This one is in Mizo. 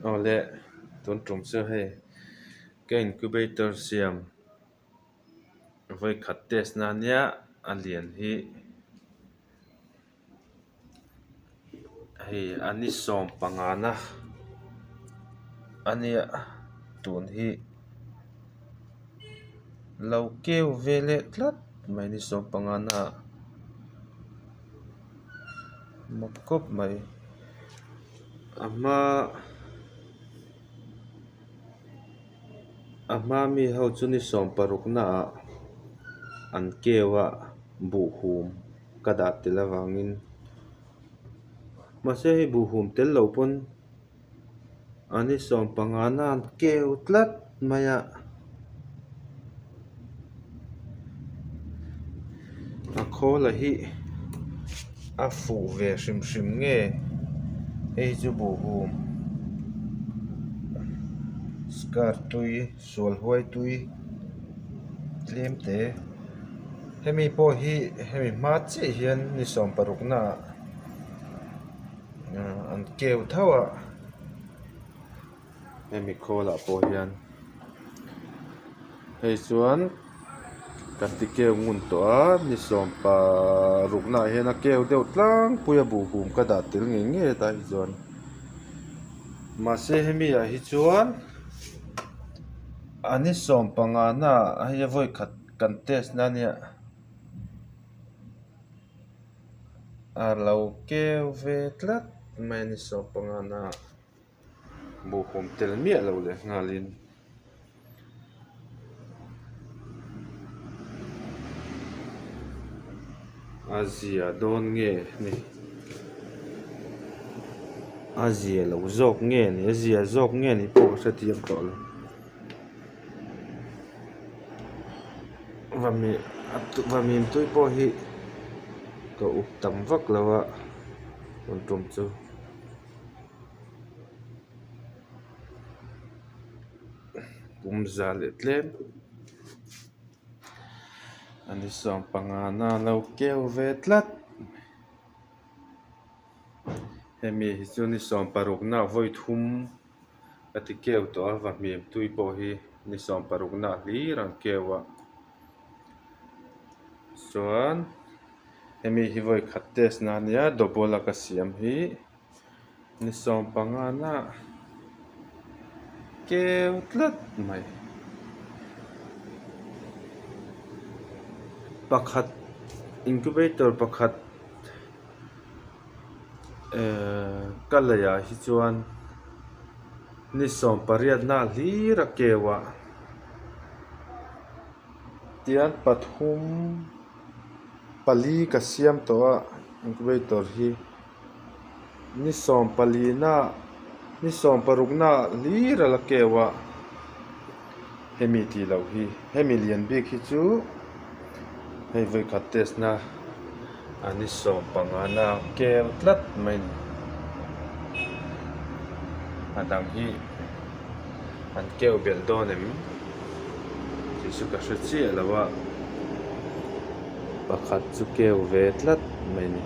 Awle tun tum chu hei ka incubator siam vawikhat test na ania a lian hi hei a ni sawm panga na ania tun hi lo keu ve leh tlat mai ni sawm panga naah mak khawp mai a hma a hma mi ho chu ni sawm paruk naah an keu a buhhum. Ka dah tel avangin mahse hei buhhum tel lo pawn a ni 15 na an keu tlat mai a a khawl a hi a fuh ve hrim hrim nge hei chu buhhum skirt tui. Sual huai tui tlem te hemi pawh hi hemi hma chiah hian ni 16 naah an keu tho a hemi khawl ah pawh hian hei chuan kan ti keu ngun tawh a ni 16 naah hian a keu deuh tlangpui a buhhum ka dah tel ngei ngei a tah hi chuan mahse hemi ah hi chuan. A ni 15 naah hei a vawi khat kan test na ania a lo keu ve tlat mai a ni 15 naah buhhum tel miah lo leh nghalin. A zia dawn nge ni a zia lo zawk nge ni a zia zawk nge ni pawh ka hrethiam tawh lo vahmim tui pawh hi ka up tam vak lo a tun tum chu. Kum za leh tlem a ni 15 na lo keu ve tlat hemi hi chu ni 16 na vawi thum a ti keu tawh a vahmim tui pawh hi ni 16 na hlir an keu a chuan hemi hi vawi khat test na ania double a ka siam hi. Ni 15 na keu tlat mai. Pakhat incubator pakhat ehh ka leiah hi chuan ni 18 na hlir a keu a tian pathum pali ka siam tawh a incubator hi. Ni 14 na ni 16 na hlir a la keu a hemi tih loh hi hemi lian bik hi chu hei vawikhat test na a ni 15 na keu tlat mai a ni a dang hi an keu belh dawn em tih chu ka hre chiah lo a pakhat chu keu ve tlat mai a ni.